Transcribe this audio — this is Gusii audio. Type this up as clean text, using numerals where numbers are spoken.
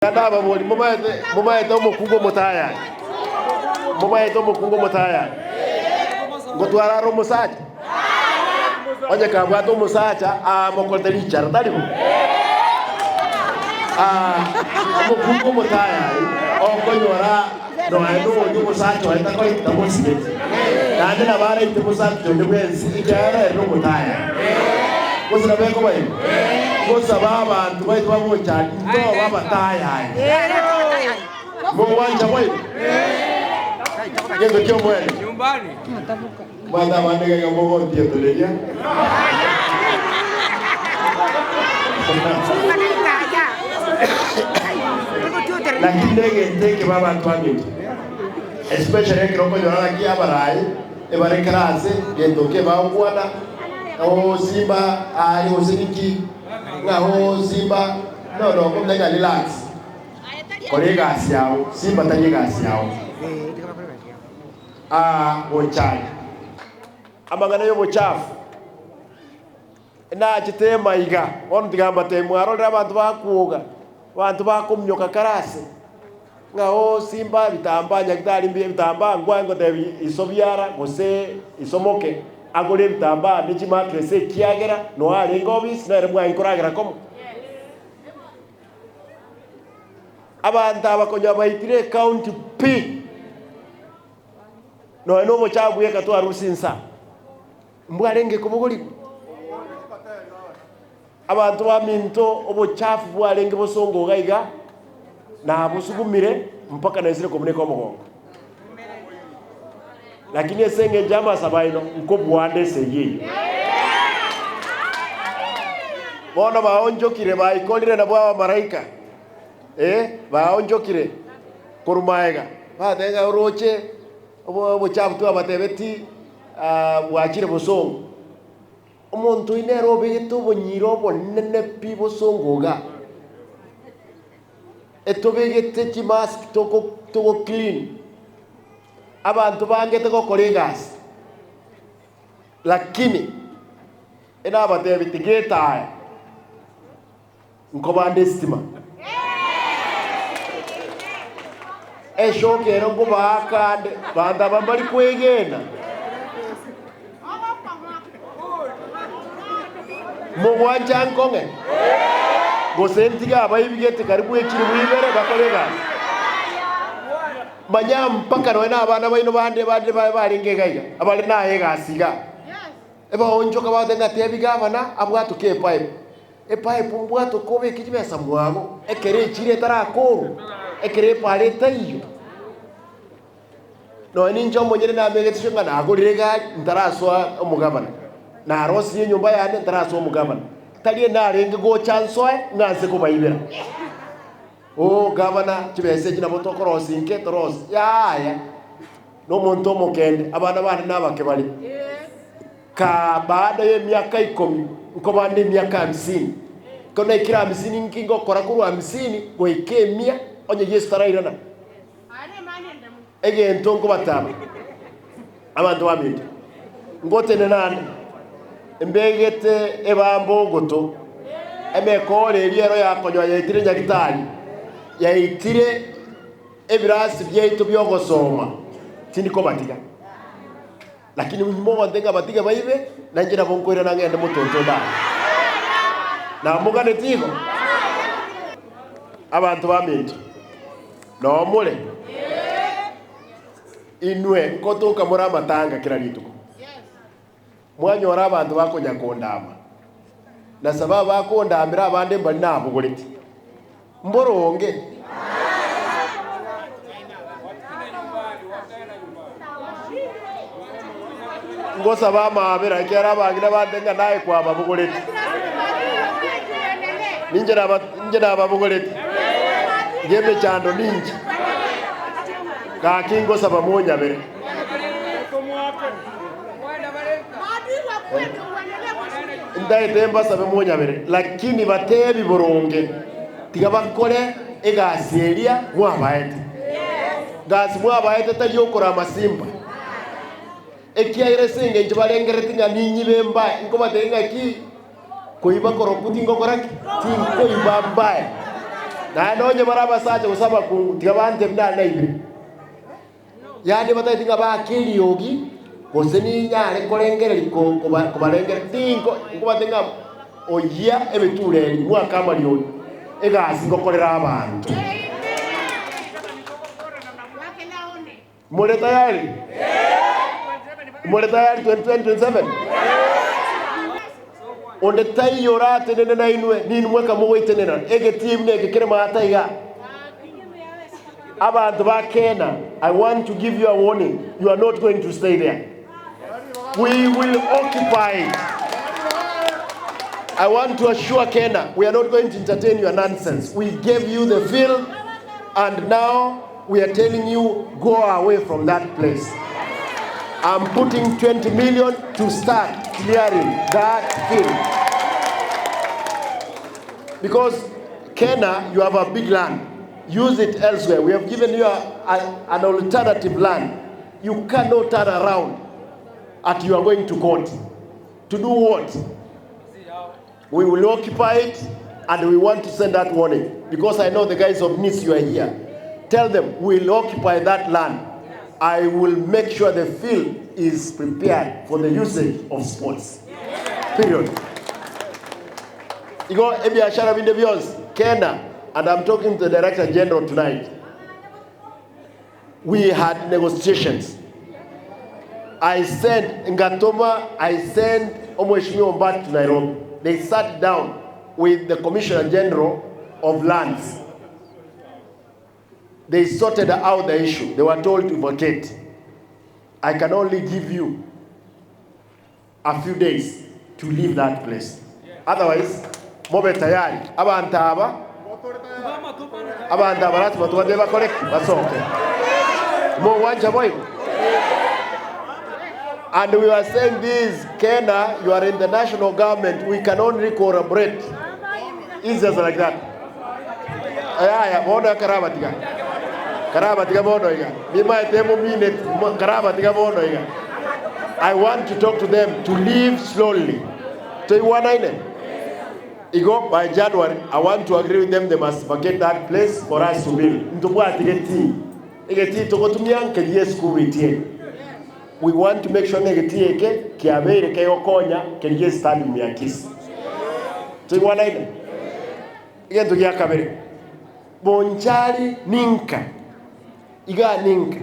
Naende ababori, Momaete, momaete omokungu omotayani? Momaete omokungu omotayani? Ngotwara are omosacha? Onye kabwate omosacha, aamokorete richara, tari bo? Aa, omokungu omotayani okonyora nonya nonya omosacha oye takoreti tamosigeti, naende nabo araite mosacha onde bwensi, ekiagera ere nomotayani. Gose nabo ekoba igo? Gosaba abanto baito bagocha intobe abatayani. Mogwancha boigo? Gento ki'omwene. Mwancha abande iga iga mogontietoreria. Lakini negento ekebe abanto baminto, especially ekero okonyora ng'aki abarai ebare kera ase gento kebagokwana, oo simba aria gose ninki. Ng'a oo Simba no no okomenya relax kora egasi yao Simba tari egasi yao aa gochaya amang'ana yobochafu nachete emaiga bono tiga mbatebie mwarorire abanto bakwoga abanto bakominyoka kare ase ng'a oo Simba ebitambaa nyagetari mbuya ebitambaa nkwaye ngotebi iso biara gose iso moke agore ebitambaa ne chimatress ekiagera noe arenge obisi nere mwaye nkoragera komo. Abanto aba konya baitire ecounty pi nonya na obochafu bweka twarusia insa mbwarenge kobogorigwa. Abanto baminto obochafu bwarenge bosongo iga iga, nabosugumire mpaka naisire kobuneka omogongo. Lakini ase engencho y'amasabo aino nkobuanda esegi eyio. Bono baonchokire baikorire nabwo abamalaika, ee, baonchokire korwa magega, bateba ng'a oroche obochafu twabatebetie bwachire bosongo. Omonto oyio nere obegete obonyira obonene pi bosongo iga, etobegete chimask toko togo clean, abanto bangete gokora egasi, lakini enabatebi tiga etaya nkobande esitima. Eshoka ero nkobaa kande, banto aba mbari kwegena. Mogwancha nkong'e, gose ntige abaibigete karibu echilifu ibere bakore egasi? Manya mpaka nonya na abana baino bande bande baye barenge iga iga, abare naye egasi iga. Ebaonchoka bagoteba ng'a tebi gavana abwatoke epipe. Epipe mbwatoke obeke chibesa mwago, ekero echire etarakorwa, ekero epara etaiyo. Nonya ninche omonyene namegete ng'a nagorire egari ntarasoa omogavana, narosirie enyomba yane ntarasoa omogavana, tari enarenge gocha nsoe ng'a nse kobaibera. Oo gavana chibesa echi nabo tokorosia inke torosie, yaya, na omonto omokende, abana bane nabake bare. Kaa baada y'emiaka ikomi nkoba nemiaka hamsini. Ekero naikire hamsini nki ngokora korwa hamsini goika emia onye Yeso tarairana? Egento nkobataba abanto baminto, ngotenena ande mbegete ebambo ogoto, emekoro eria ero yakonywa yaitire nyagitari, yaitire ebirasi biaito bi'ogosoma, tindi kobatiga. Lakini mogontebia ng'a batige baibe, na inche nabo nkoirana ng'ende motonto onde aa. Namoganeti igo? Abanto baminto, noo more? Inwe nkotoka more amatanga kera rituko, mwanyora abanto bakonya kondama, na sababu bakondambera abande mbari nabogoreti. Mboronge. Ngosaba amaabera ekiagera abang'ina bande ng'a naye kwababogoreti. Ninche naba ninche nababogoreti, ng'emechando ninche, gaki ngosaba monyabere. Ntaete mbasabe monyabere, lakini batebi boronge, tiga bakore egasi eria mwabaete. Gasi mwabaete tari okorama simba, ekiagera ase engencho barengereti ng'a ninyibe mbae, nkobatebia ng'aki, koiba korokwo tingokora ki? Tinkoiba mbae. Naende onye bare abasacha gose abakungu, tiga bantebie nare naibire. Yaani batagete ng'a baake eriogi, gose ninyare korengereria ko- koba kobarengereria, tinko nkobate ng'a oyia ebitureri mwake amariogi, egasi ngokorera abanto. More tayari? More tayari 2027? Onde taiyo oratenene nainwe, ninwe mweka mogoitenena egetii buna eke kere maata iga. Abanto ba Kena, I want to give you a warning, you are not going to stay there. We will occupy it. I want to assure Kena, we are not going to entertain your nonsense. We gave you the field and now we are telling you go away from that place. I'm putting 20 million to start clearing that field. Because Kena, you have a big land. Use it elsewhere. We have given you an alternative land. You cannot turn around at you are going to court. To do what? We will occupy it and we want to send that warning because I know the guys of Nice you are here. Tell them we'll occupy that land. I will make sure the field is prepared for the usage of sports. Period. Igo ebiashara binde bionsi Kena and I'm talking to the Director General tonight. We had negotiations. I sent ngatoma, I sent Omweshimiwa Ombati to Nairobi. They sat down with the Commissioner General of Lands. They sorted out the issue. They were told to vacate. I can only give you a few days to leave that place. Otherwise, mobe tayari. Abanto aba, abanto aba lasima tobatebie bakore ki? Basoke. Mogwancha boigo? And we were saying this, Kena, you are in the national government, we can only collaborate. It's just like that. Yaya, bono karabatiga. Karabatiga bono iga. Nimaete momineti, karabatiga bono iga. I want to talk to them to leave slowly. Toigwanaine? Igo by January, I want to agree with them they must vacate that place for us to build. Ntobwati getii. Egetii togotumia nkeria esukuru etie. We want to make sure ng'a egetii eke kiabeire kegokonya keria estadium ya Kisii. Toigwanaine? Egento gia kabere, Bonchari ninka, igaa ninka.